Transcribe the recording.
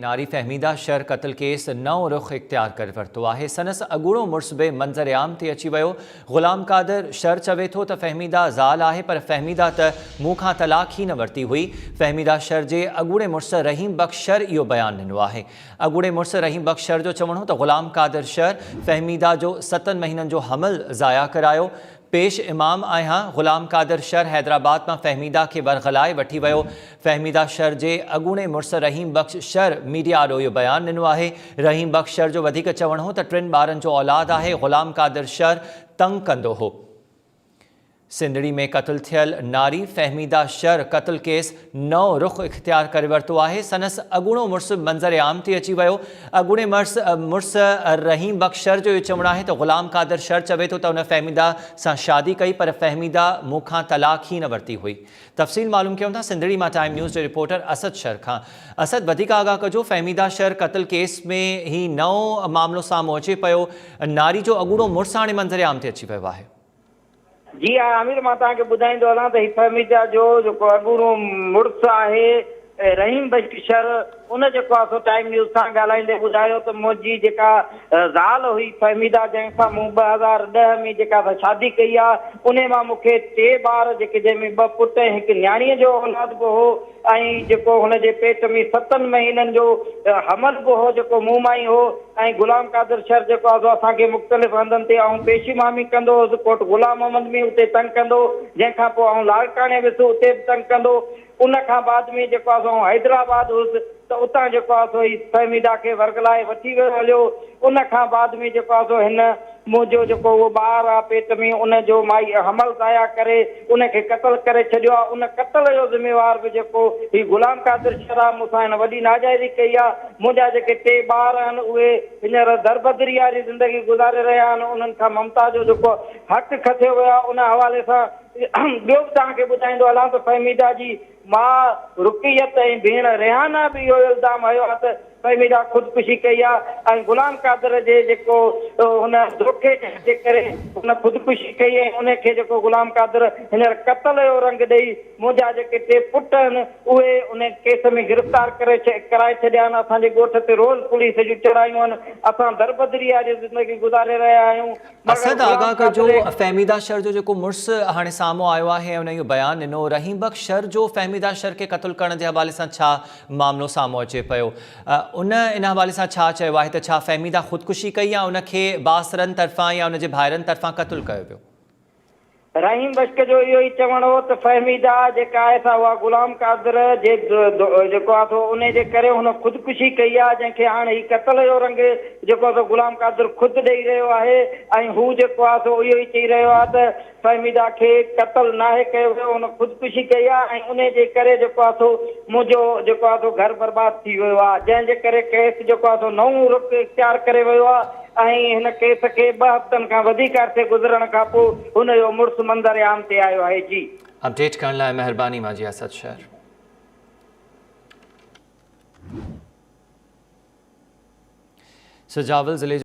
ناري فهميده شر قتل ڪيس نئون رخ اختيار ڪري ورتو آهي، سندس اڳوڻو مڙس به منظر عام تي اچي ويو، غلام قادر شر چوي ٿو ته فهميده زال آهي پر فهميده ته مون کان طلاق ئي نه ورتي هئي، فهميده شر جي اڳوڻي مڙس رحيم بخش شر اهو بيان ڏنو آهي. اڳوڻي مڙس رحيم بخش شر جو چوڻ هو ته غلام قادر شر فهميده جو ستن مهينن جو حمل ضايع ڪرايو، پيش امام آهيان، غلام قادر شر حيدرآباد مان فهميده کي ورغلائي وٺي ويو، فهميده شر جي اڳوڻي مڙس رحيم بخش شر ميڊيا آڏو اهو بيان ڏنو آهي، رحيم بخش شر جو وڌيڪ چوڻ هو ته ٽن ٻارن جو اولاد آهي، غلام قادر شر تنگ ڪندو هو. سنڌڙي ۾ قتل ٿيل ناري فهميده شر قتل ڪيس نئون رخ اختيار ڪري ورتو آهي، سندس اڳوڻو مڙس منظر عام تي اچي ويو، اڳوڻي مڙس مڙس رحيم بخش شر جو اهو چوڻ آهي ته غلام قادر شر چوي ٿو ته ان فهميده سان شادي ڪئي پر فهميده مون کان طلاق ئي نه ورتي هئي. تفصيل معلوم ڪيون ٿا سنڌڙي مان ٽائيم نيوز جي رپورٽر اسد شر کان. اسد وڌيڪ آگاهه ڪجو فهميده شر قتل ڪيس ۾ هي نئون معاملو سامهون اچي پيو ناري جو اڳوڻو مڙس هاڻي منظر عام تي اچي ويو آهي. جي ها عامر مان توهان کي ٻڌائيندو هلان ته هي فهميده جو جيڪو اڳوڻو مڙس آهي رحيم بخش شر ان جيڪو آهي سو ٽائيم نيوز سان ڳالهائيندي ٻڌايو ته منهنجي جيڪا زال هئي فهميده جنهن سان مون 2010 ۾ جيڪا سا شادي ڪئي آهي انهي مان مون کي ٽي ٻار جيڪي جنهن ۾ ٻه پٽ ۽ هڪ نياڻي جو اولاد به هو ۽ جيڪو هن جي پيٽ ۾ ستن مهينن جو حمل به هو جيڪو مون مان ئي هو ۽ غلام قادر شر جيڪو آهي سو اسان کي مختلف هنڌن تي آئون پيشي مامي ڪندو هوس ڪوٽ غلام محمد ۾ اتي تنگ ڪندو هو جنهن کان پوء آئون لاڙڪاڻي ويس اتي به تنگ ڪندو هو ان کان بعد ۾ جيڪو آهي سو آئون حيدرآباد هوس ته اتان جيڪو آهي سو هي فهميده کي ورغلائي وٺي ويو هليو ان کان بعد ۾ جيڪو آهي سو هن منهنجو جيڪو اهو ٻار آ پيٽ ۾ ان جو مائي حمل ضايع ڪري ان کي قتل ڪري ڇڏيو آ ان قتل جو ذميوار به جيڪو هي غلام قادر شر آ مون سان هن وڏي ناجائزي ڪئي آ منهنجا جيڪي ٽي ٻار آهن اهي هينئر دربدري واري زندگي گذاري رهيا آهن انهن کان ممتا جو جيڪو حق کسيو ويو آ ان حوالي سان ٻيو به توهان کي ٻڌائيندو هلان ته فهميده جي ماء رقيت ۽ ڀيڻ ريحانه به اهو الزام هنيو آ ته فهميده خودڪشي ڪئي آ ۽ غلام قادر جي جيڪو هن دوکي جي ڪري هن خودڪشي ڪئي ۽ ان کي جيڪو غلام قادر هينئر قتل جو رنگ ڏئي منهنجا جيڪي ٽي پٽ آهن اهي ان ڪيس ۾ گرفتار ڪري ڪرائي ڇڏيا آهن اسان جي ڳوٺ تي روز پوليس جون چڙهايون آهن اسان دربدري واري زندگي گذاري رهيا آهيون مگر اسد غلام آغا ڪجو قادر فهميده شر جو جيڪو مڙس هاڻي سامهون آيو آهي ۽ ان اهو بيان ڏنو رحيم بخش شر جو فهميده شر کي قتل ڪرڻ جي حوالي سان ڇا معاملو سامهون اچي پيو ان ان حوالي سان ڇا چيو آهي ته ڇا فهميده خودڪشي ڪئي يا ان کي بااثرن طرفان يا ان جي ڀائرن طرفان قتل ڪيو ويو. رحيم بشڪ جو اهو ئي چوڻ هو ته فهميده جيڪا آهي سا اها غلام قادر جي جيڪو آهي سو انهي جي ڪري هن خودڪشي ڪئي آهي جنهن کي هاڻ هي قتل جو رنگ جيڪو آهي سو غلام قادر خود ڏئي رهيو آهي ۽ هو جيڪو آهي سو اهو ئي چئي رهيو آهي ته فهميده کي قتل ناهي ڪيو ويو هن خودڪشي ڪئي آهي ۽ انهي جي ڪري جيڪو آهي سو منهنجو جيڪو آهي سو گهر برباد ٿي ويو آهي جنهن جي ڪري ڪيس جيڪو آهي سو نئون رخ اختيار ڪري ويو آهي ۽ هن ڪيس کي ٻه هفتن کان وڌيڪ عرصي گذرڻ کان پوء هن جو مڙس منظر عام تي آيو آهي. جي. اپڊيٽ ڪرڻ لاء مهرباني ماجي اسد شر. سجاول ضلعي.